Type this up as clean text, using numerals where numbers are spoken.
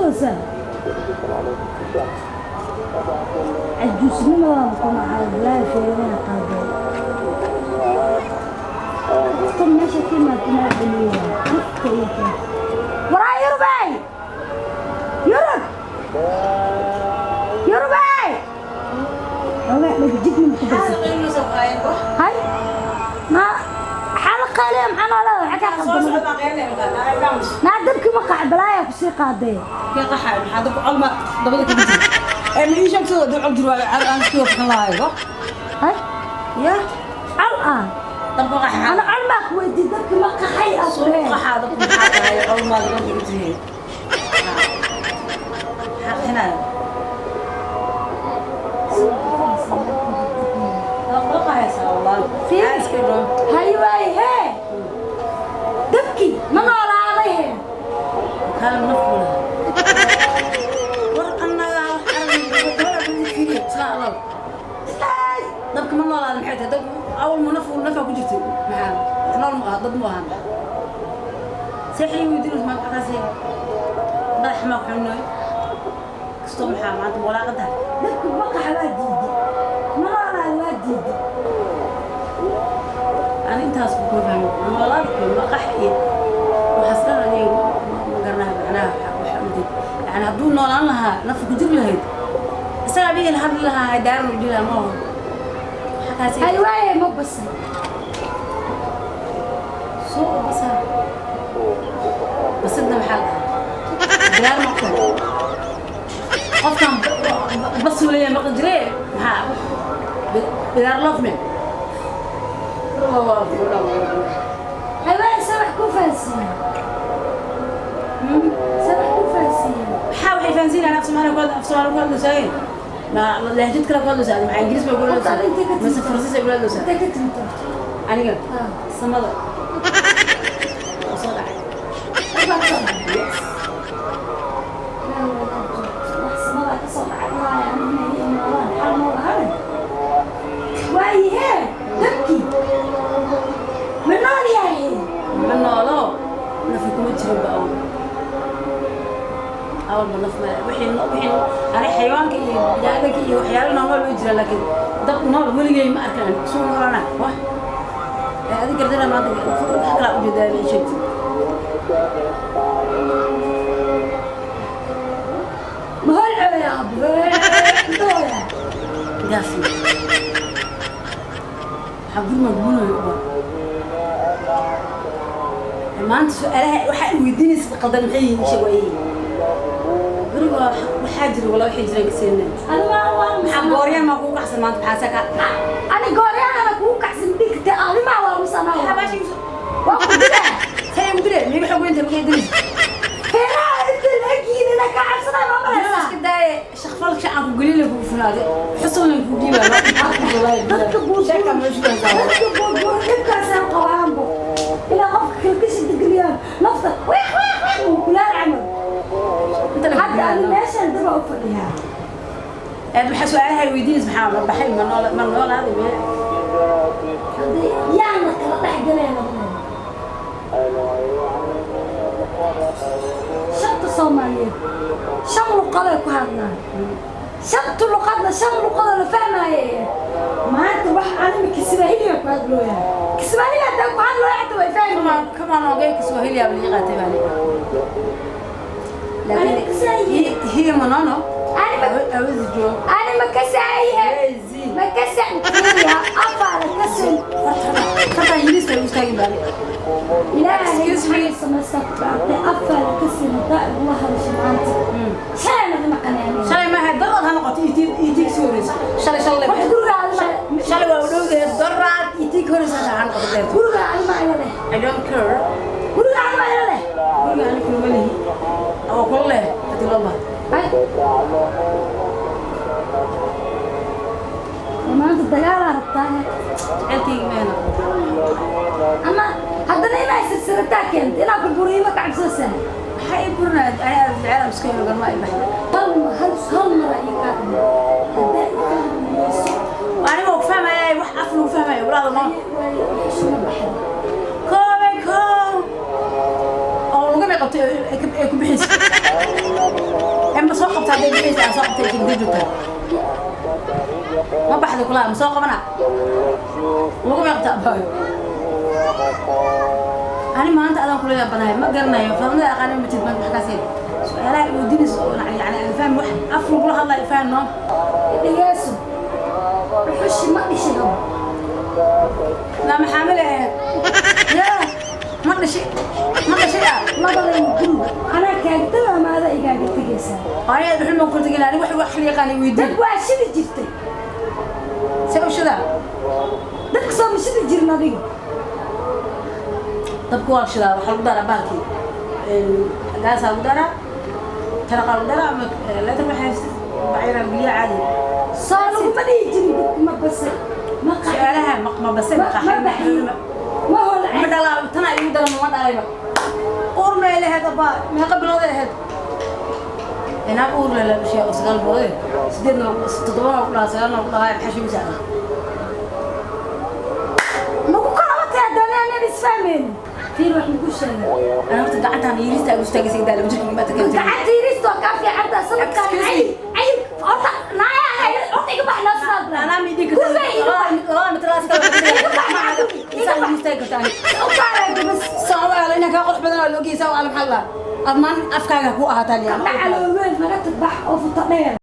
Hadloosaa cajuusnimadaada ku nacay, balaayo feeraha qaaday. Tan meesha ka imaata maa celiyo nafta iyo kan. Waraa Yurubey, Yurub, Yurubey, xoogaa dhegajignin ku darsatay. Hay, ma xala qaaliya? Maxaa noo leedahay? Waxaa kaa qaldan naa. Dabkii ma qax, balaaya kusii qaadee. Hay, col ah ana col maa ku weydii. Dabkii ma qaxay aa ku dheheen. Hay waay, hee, dabkii ma noolaaday hee? Dabka ma noolaada? Maxay tahay dab? Awal ma naf nafaa ku jirtay? Maxaa nool ma aha? Dad mu ahan seexii weydiinaysa maa kaasi madax maa ku xunnoy kastoo. Maxaa maanta walaaqada? Dabkii ma qaxa waa diiday, ma noolaada waa diiday. Ani intaas ku kuma fahmin noolaada iyo ma qax iyo waxaas dhan. Aniga ma garanayo macnaha waxa ujeed. Yani hadduu noolaan lahaa, nafa ku jiri lahayd, isagaa bihi la hadli lahaa, daaran u dhihi lahaa. Ma oho waxa kaasi. Hay waaye, ma basay? Soo basaa basidna maxaa la dhahaa? Bilaar ma ogtahay qofkan bas uu leeyahay maqli jire? Maxaa bilaar loof me? Hay waaye, se wax ku fahansiiye, se wax ku fahansiiye? Maxaa waxay fahansiinayaan? Af Soomaaliya ku hadla, af Soomaaliya ku hadlaysaa, ma lahjad kale ku hadlaysaa? Maxaa Ingiriis bay ku hadlaysaa mase Faransiis ay ku hadlaysaa? Intee ka timid horta? Aniga? Ah. Samada oo soo dhacay. Waxbaa ka soo dhacay. Wax samada ka soo dhacay waaye, aniga inay ii imaadaan xal ma lahane. Waayihee, dabkii ma nool yahay? Ma noolo, nafi kuma jirin ba awal. Awalba naf ma wixii ani xayawaanka iyo bini'aadanka iyo waxyaalo nool way jiraan, laakiin dab nool weligay ma arkaan. Suu noolana wax ee adiga gardana maanta wax kalaa ujeedaa ii sheegtay. Ma holcooya abu ndooya? Gaas waxaa gurma gunayo uba maanta. Su-aalaha waxaa i weydiinaysa qaldan maxay yihiin? Sheeg. Waa yihiin guriga waxaa jira wala waxay jiraan ka siinay. Adiga waa maxaa gooryaan maa kugu kacsan maanta? Maxaa saa ka Ani gooryaana kugu kacsan dhigta adimaa waa misanaa waa ku dilaa. Say ugu dilay miiga xog weynta makay dilaysa? Feeraha inta lagiinina ka cabsanay ma malaysaa? Iska daaye, shaqfalka shacaan ku gelin kugu funaade xusulna kugu dhiibaa. Dadka buurbuur, dadka buurbuur dhibkaasaan qabaanbo ilaa qofka kilkisha degeliyaan nafta wiiq wiiq wiiq uu kulaal camal. Hadda ani meeshaan daba u fadhiyaa. Aad waxaa su-aalaha weydiinaysa maxaa ma baxay ma nool ma noolaaday mee? Hadda yaana kala dhex galeen shanta Soomaaliyeed, shan luqaday ku hadlaan, shanta luqadna shan luqadoo la fahmaaye. Maanta wax anima Kiswahiliga ku hadlooyaa, Kiswahili haddaan ku hadlooya xataa way fahmayaan. Kama noogay Kiswahili aa lii qaatay baa. Anima kasaayihe. Hiya manono. Anima awezi joog. Anima kasaayihe. Hezi. Ma kasa fiiriya afaala kasin. Farta yiriis bay u istaagin baa. Ilaahay. Excuse me. Maxay samaystaa ku dhaartay afaala kasin haddaa igula hadasho maanta shalay nagama qanaanin. Shalay maaha, daraad ha noqoto iitii kasii horeysa shalay shalay. Wax guriga adima. Shalay waa u dhowdahay, daraad iitii ka horeysa ha noqoto deerto. Guriga adima ila leh. I don't care. Guriga adima ila leh. Guriga ani kulama lihi oo kula leh hadii loo baahdo. Ay. Maanta dagaalaa rabtaa? Jacaylkayga ma hela. Ama haddana inay silsilataa keento inaa ku buriimo ka cabsoosaa. Maxaa ii burinaya? Ani aad jecel iska helo garma ay baxda. Hal mara ii kaa dhimo haddaa i fahmayso. Aniga oo ku fahmaya wax af lagu fahmayo walaada ma Xishuma baxda. Koobay koow oo laga bay qabtay ay ku bixisay. Qabta hadday bixaysa aan soo qabtay shigday joogtaa. Ma baxday kulaha, ma soo qabana lagu meeqta abaayo. Ani maanta adaan kula yaabanahay, ma garanayo fahmada aqaanin ma jid maanta wax kaas yeel su-aalaha i weydiinaysa oo yani aan fahmi wax af lagula hadlayo faham no. Dhegeyso, dhuxushi ma dhishay habo? La maxaamil ahayd yaa ma dhashay, ma dhashay ah. Labadan guriga anaa kaagtada ama adaa igaaga tegaysaa? Aniga dhuxul ma kula tegin, ani wax la yaqaan i weydiin. Dad waa shidi jirtay. See u shidaa? Dadka soo ma shidi jirin adiga? Dabka waa la shidaa, waxaa lagu daraa baalkii gaasaa lagu daraa, taraqaa lagu daraa ama leetar waxay haysatid bacayna biyo caadi. Soo laguma dhihi jirin dadka ma basay, ma qaxay? Su-aalaha ma basay, ma ma qaxay, ma baxay, ma ma holcay? Dhalaa tanaa igu daran, ma dhalayba, uur may lahayd abaa, meeqa bilood ay ahayd inaag uur le la dhashay oo 9 bilood, sideedna toddobana ku dhahaa, sagaalna ku dhahaa, maxaa sheegaysaa adag? Maku kalaba tahay haddana anaan isfahmaynin. Fiir, wax maku sheegay. Ana horta gacantaan yirista igu istaagaysa idaala jirka ma takan. Gacanta yiriista waa kaa fiicanta sanadkan. Excuse me. Cayil cayil horta naaya horta iga bax noo sidaad. Anaa ma idin Guriga iga bax. Kartaa 2 mitir laas kala. Iga bax, Iga bax, istaagi kartaa. U kaalay bas. Soo waa inaan kaa qurux badan oo loo geysaa waa maxaa la admaan afkaaga ku ahaataa liyaa. Dhacalooweyn naga tag, bax oo futa dheer.